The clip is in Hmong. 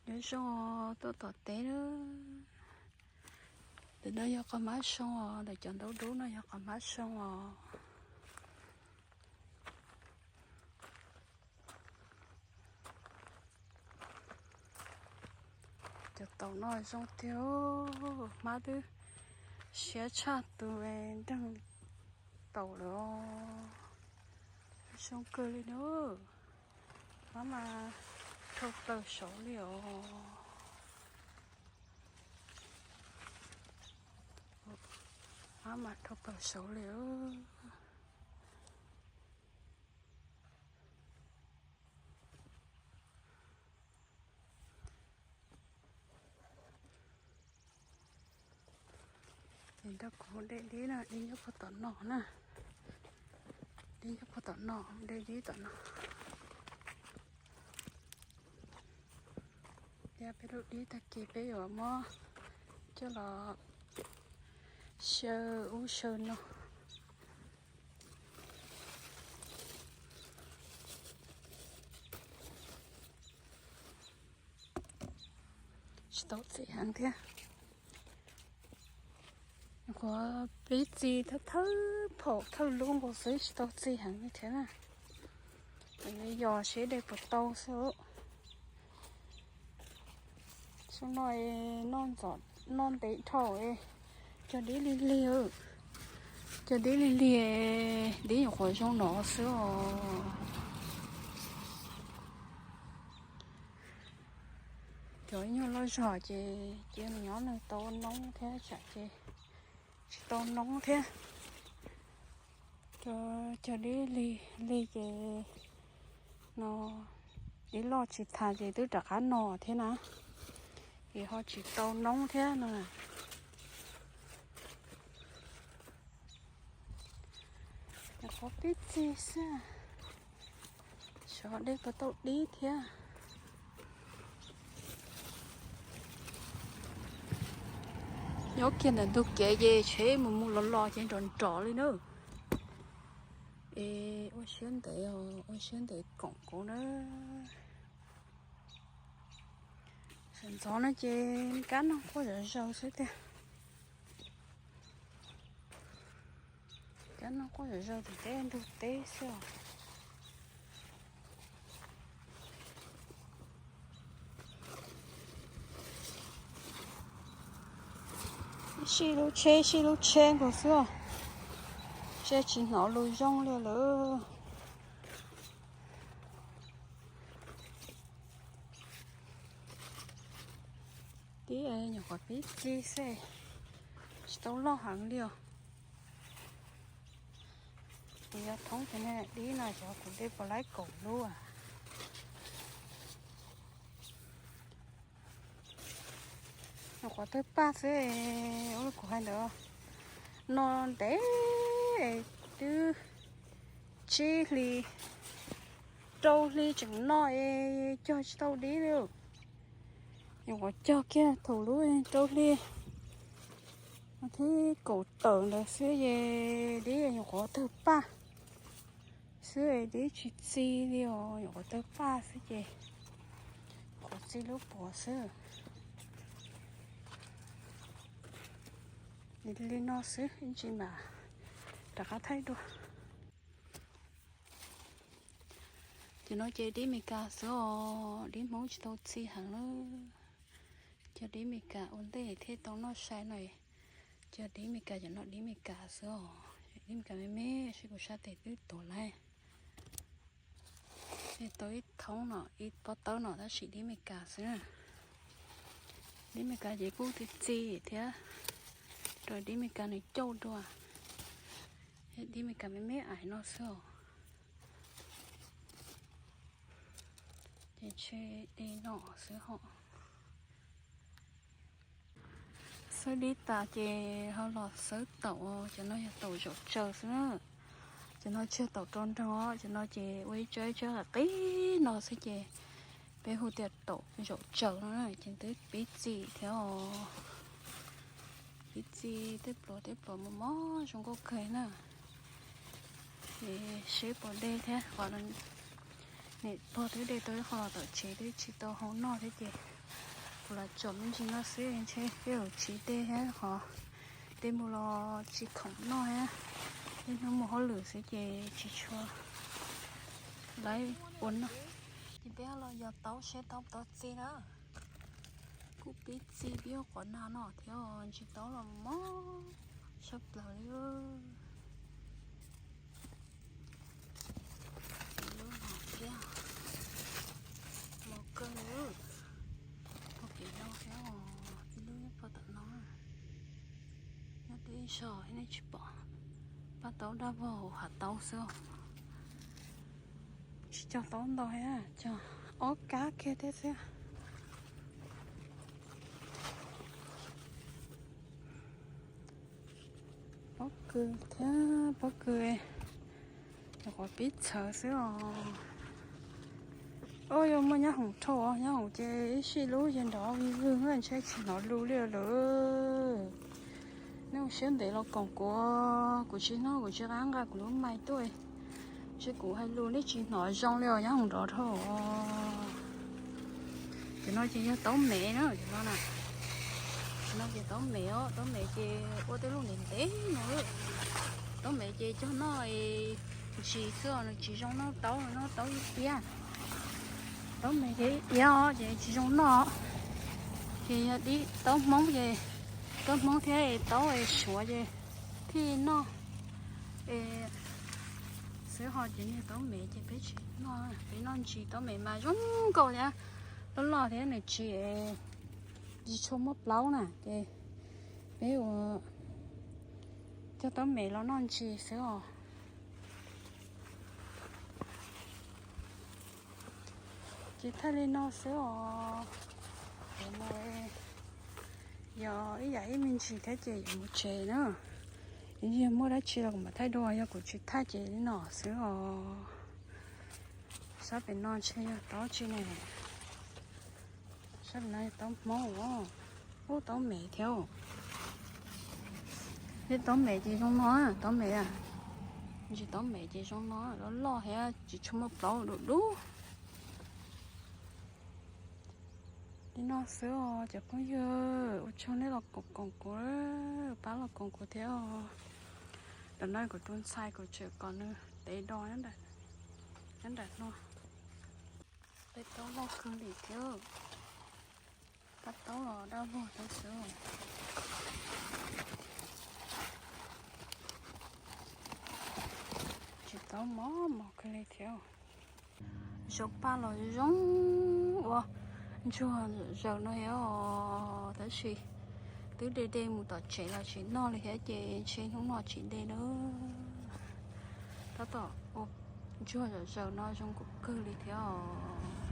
Nyob zoo os, tuaj tom teb na. Ntawm no yog qhov hmab soo os, ntawm cov ntaub dub no yog qhov hmab soo os. Cov taum no zoo tiag, hmab twb siab tshaj tus nreeg taum lawm os. Zoo kawg li na. Hmab mas dhau plaws saud li os. Hmab mas dhau plaws saud li. Ces nrog kuv de dib na, dib nyob puag tom no na. Dib nyob puag tom no, de dib tom no. Thiab peb lub dib tag kis peb yuav muab coj los xyaw ub xyaw no. Tsis tau txi heev thiab. Qhuav pib txi thawj thawj phaum thawj lub nkaus xwb, tsis tau txi heev li thiab na. Yos seb de puas tau xwb. Xyoo no noj ntxov noj ntev dhau, cog dib lig lig, cog dib lig lig, dib nyuam qhuav zoo no xwb os. Cov ib nyuag loj zog ces cia nws nyob nws tau noob thiab tsam ces tsis tau noob thiab. Cog dib lig lig ces no dib loj tsis tas ces twb rov qab no thiab na, es ho tsis tau noob thiab no. Qhuav pib txi xwb, xyov de puas tau dib thiab. Nyob kiag ntawm ntug kev ces tsheb mus mus los los ces nrov nrov li na. Es ua siab ntev, ua siab ntev koom kuv na. Sawv ntxov no ces kab noog quaj zom zaws xwb tiag. Kab noog quaj zom zaws tim teb ntug teb xwb os. Sij lub tsheb sij lub tsheb nkaus xwb os. Tsheb tsis hnov lus zoo li lawm. Dib nyuam qhuav pib txi xwb, tsis tau loj heev li os. Ces yog thoob cov dib no xyov kuv de puas laib kaum lub. Nyuam qhuav tawg paj xwb, ua li kuv hais ntawd, no ntev twb tsib hli, rau hli tseem noj es cog tsis tau dib li. Nyuam qhuav cog kiag thaum lub rau hli thib kaum tawm ntawd xwb es dib nyuam qhuav tawg paj xwb, dib tsis txi li os, nyuam qhuav tawg paj xwb ces qhuav txi lub puav xwb. Li no xwb ib ntsis mam rov qab thaij dua. Ces no ces dib Meskas xwb os, dib Hmoob tsis tau txi heev na. Cog dib Meskas ua ntej thiaj tau noj sai no. Cog dib Meskas cov no dib Meskas xwb os, dib Meskas me me, seb kuv sab tes twb tuag lawm. Tau ib thoob no ib pob tawb no tab sis dib Meskas xwb na. Dib Meskas ces kuj txi txi thiab, rau dib Meskas nws cauj dua. Dib Meskas me me ais no xwb os. Ces tshe de no xwb hos. Xawb dib tas ces ho los xawb taum, cov no yog taum zaum tsaws xwb na. Cov no tsis yog taum rau nroog, cov no ces ua ib tsab ib tsab qis qis no xwb ces peb hu tias taum zaum tsaws no na, ces twb pib txi thiab os. Pib txi tej pluas tej pluas mos mos zoo nkauj kawg na. Ces seb puas de thiab, qhov Niam pog twb de tau ib qho los tom tsev twb tsis tau hau noj thiab ces kuv lam tsom me ntsis no xwb ntshe tej zaum tsis de thiab qhov de mus los tsis khoom noj thiab. Tej hnub mus hauj lwm xwb ces tsis tshua laib ua noj. Ces peb los yos taub seb taub tau txi na. Kuj pib txi pib ua qhov nag no thiab ntsis taub los mob tshaj plaws li. Txiv lub no thiab, mos kawg li. Pog kev no thiab, ib lub nyob pog tom no. Nyob twb ib zog nej tsis pom. Paj taub daj vog hauv hav taub xwb. Tsis cog taub ntau thiab, cog ob kab kiag thiab xwb. Pob kws thiab pob kws, nyuam qhuav pib txhawv xwb os. Ua yuav muaj nyob hoom dhau, nyob hoom ces ib sij lub yag nrov vij vwg ntshe tsis hnov lus li lawm. Nej ua siab ntev los koom kuv, kuv tsis noj kuv tsis qab nqa kuv lub mais tuaj, ntshe kuv hais lus nej tsis hnov zoo li os, nyob hoom nrov dhau. Cov no ces yog taub mev na, cov no na. Cov no ces taub mev os, taub mev ces ua tej lub ntev ntev no. Taub mev ces cog noj ntsis xwb os, nws tsis zoo noj taub, noj taub ib iab. Taub mev ces ib iab os ces tsis zoo noj. Ces yog dib taub hmoob ces, taub hmoob thiab taub suav ces thiaj noj. Es xwb ho ces niag taub mev ces peb tsis noj, peb noj ntsis. Taub mev mas zoo nkauj thiab, loj loj thiab nws tsis, tsis tshua muaj plaub na ces peb ua cog taub mev los noj ntsis xwb os. Ces thaij li no xwb os. Yuav mus, yog ib yam ib me ntsis thiab ces yuav mus tsev na. Yog muaj dab tsi los kuv mam thaij dua, yog kuv tsis thaij ces li no xwb os. Sab pem no ntshe yog taub tsi ne. Sab pem no yog taub hmoob os. Ub, taub mev thiab. Tej taub mev ces zoo no, taub mev, ntsis taub mev ces zoo no, loj loj thiab tsis tshua muaj plaub, dub dub. Li no xwb os cov phooj ywg, ua tsaug nej los koom koom kuv, pab los koom kuv thiab os. Tam no kuv tus ntxhais kuv tseem kom nws tev dos nyob nram no. Peb taub loj kawg li thiab. Paj taub los daj vog thiab xwb. Tsis taub mos mos kawg li thiab. Zaub paj los zoo ua ntsuag zaws no thiab os, tab sis twb de de mus tom tsev los tsis noj li thiab ces ntshe hnub no tsis de na. Tab tom ua ntsuag zaws zaws no zoo kawg kawg li thiab os.